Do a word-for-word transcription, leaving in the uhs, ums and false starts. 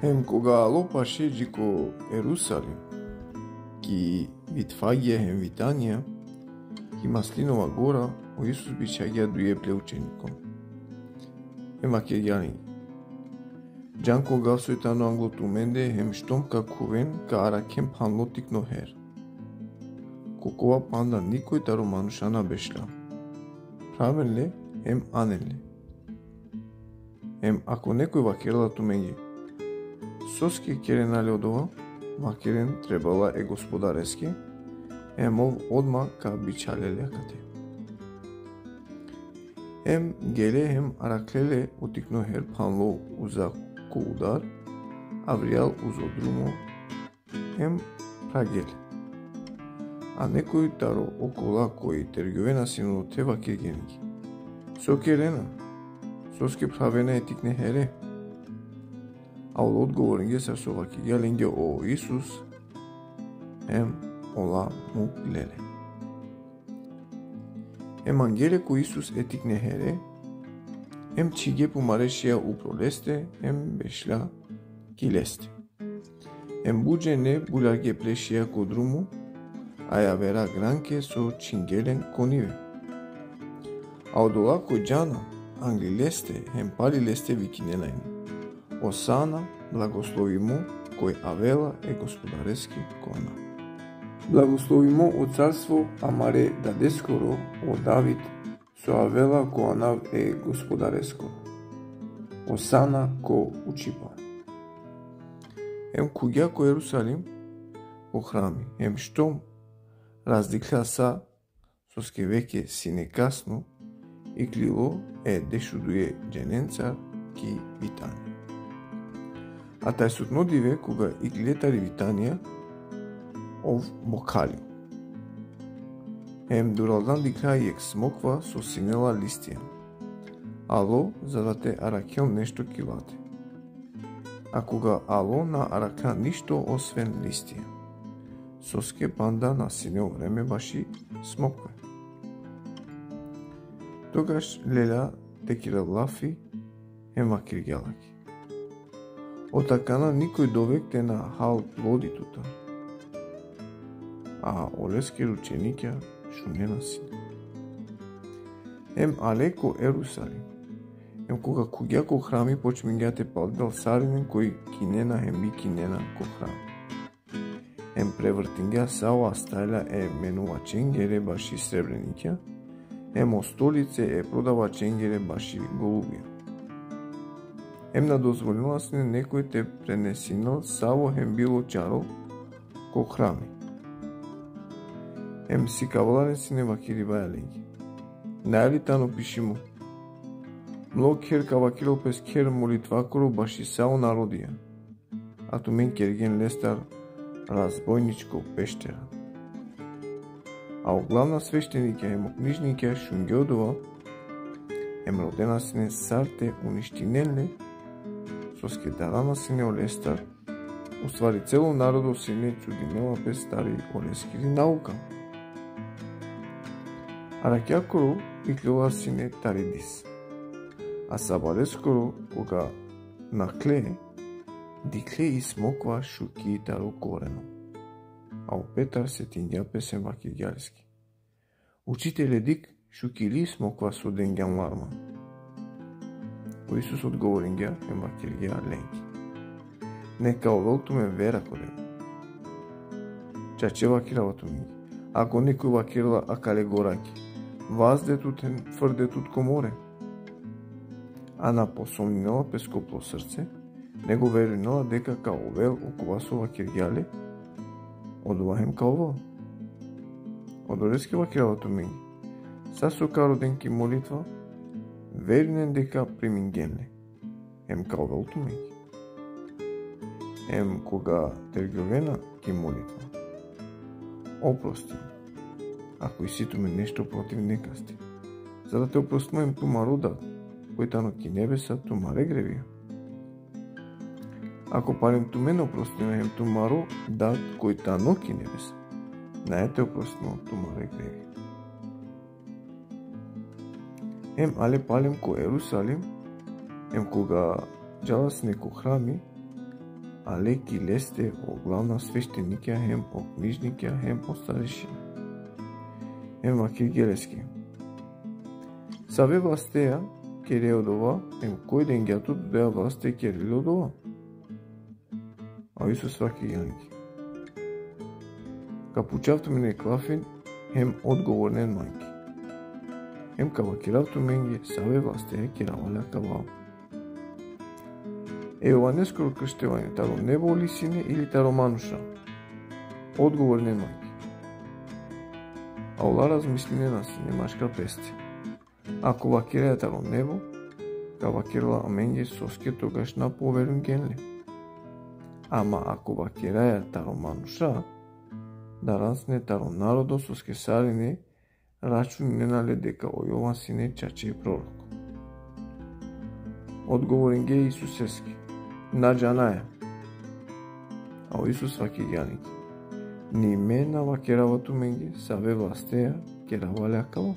Hem koga alo paše dži ko Erusalim, ki Vitfagija hem Vitanija, ki Maslinova gora, o Isus bičhagja duje ple učenikon. Hem vakergja len: Džan ko gav soj tano anglo tumende, hem štom ka khuven, ka arakhen phanlo tikno her. Ko kova panda nikoj taro manuša na bešla. Phraven le, hem anen le. Hem ako nekoj vakerela tumenge: Soske kerena le odova? Vakeren: Trebela e Gospodareske, hem ov odma ka bičhalel le akate. Hem gele hem arakhle le o tikno her phanlo uza ko udar, avrijal uzo drumo, hem phragle le. A nekoj taro okola koj tergjovena sine ote vakergje lengi: So kerena? Soske phravena e tikne here? A ola odgovoringje sar so vakergja lenge o Isus, hem ola muk lele. Hem angje le ko Isus e tikne here, hem čhigje pumare šija upro leste, hem bešla ki leste. Hem but džene bulargje ple šija ko drumo, a javera granke so čhingje len ko nive. A odola koj džana angli leste hem pali leste vikinena len: Osana, blagoslovimo koj avela e Gospodareske ko anav. Blagoslovimo o carstvo amare dadeskoro, o David, so avela ko anav e Gospodareskoro. Osana ko učipa. Hem khuvgja ko Erusalim, ko hrami, hem štom razdikhla sa, soske veke sine kasno, iklilo e dešuduje dženencar ki Vitanija. A tajsutno dive, koga iklile tari Vitanija, ov mokhalilo. Hem duraldan dikhla jekh smokva so sinela listija. Alo, za da te arakhel nešto ki late. A koga alo, na arakhlja ništo osven listija, soske panda na sine o vreme baši smokve. Togaš lelja te kerel lafi, hem vakergja lake: Otakana nikoj dovek te na hal plodi tutar. A oleskere učenikja šunena sine. Hem ale ko Erusalim. Hem koga khuvgja ko hrami, počmingja te paldel sarinen koj kinena hem bikinena ko hrami. Hem prevrtingja sa o astalja e menuvačengere baši srebrenikja, hem o stolice e prodavačengere baši golubja. Hem na dozvolinela sine nekoj te prenesinel savo hem bilo čaro ko hrami. Hem sikavela len sine, vakeribaja lenge: Nane li tano pišimo: Mlo kher ka vakerel pes kher molitvakoro baši sa o narodija, a tumen kergjen lestar razbojničko peštera. A o glavna sveštenikja hem o knižnikja šungje odova, hem rodena sine sar te uništinen le, soske darana sine olestar, ustvari celo narodo sine čudinela pes tari oleskiri nauka. Arakjakoro ikljola sine tari dis. A sabaleskoro, koga nakhle, dikhle i smokva šuki taro koreno. A o Petar setingja pes hem vakergja leske: Učitele, dikh, šukili i smokva so dengjan larma. O Isus odgovoringja hem vakergja lenge: Neka ovel tumen vera ko lenge. Čače vakerava tumenge: Ako nekoj vakerela akale gorake: Vazde tut hem frde tut ko more, a na posomninela pes ko plo srce, nego verujnela deka ka ovel okova so vakergja le, odova hem ka ovel. Odoleske vakerava tumenge: Sa so ka roden ki molitva, verujnen deka primingjen le, hem ka ovel tumenge. Hem koga tergjovena ki molitva, oprostin, ako isi tumen nešto protiv nekaste, za da te oprostimo hem tumaro Dad, koj tano ki nebesa, tumare grevija. Ako palem tumen oprostime hem tumaro Dad koj tano ki nebesa nane te oprostimo tumare grevija. Hem ale palem ko Erusalim, hem koga džala sine ko hrami, Ale ki leste o glavna sveštenikija hem o knižnikija hem o starišina. Hem vakerge leske: Save vlasteja kere odova, hem koj dengja tut odoja vlaste kerel odova? A Isus vakergja ange: Ka pučav tumen jekh lafi, hem odgovorinen mange. Hem ka vakerav tumenge save vlasteja kerava le akava. E Jovaneskoro krštevanje taro nebo li sine ili taro manuša? Odgovorinen mange. A ola razmislinena sine maškar peste. Ako vakeraja taro nebo, ka vakerela amenge soske togaš na poverujngjen le. Ama ako vakeraja taro manuša, darasne taro narodo soske sarine računinena le deka o Jovan sine čače proroko. Odgovoringje Isuseske: Na džanaja. A o Isus vakergja lenge: Ni me na vakerava tumenge save vlasteja kerava le akava.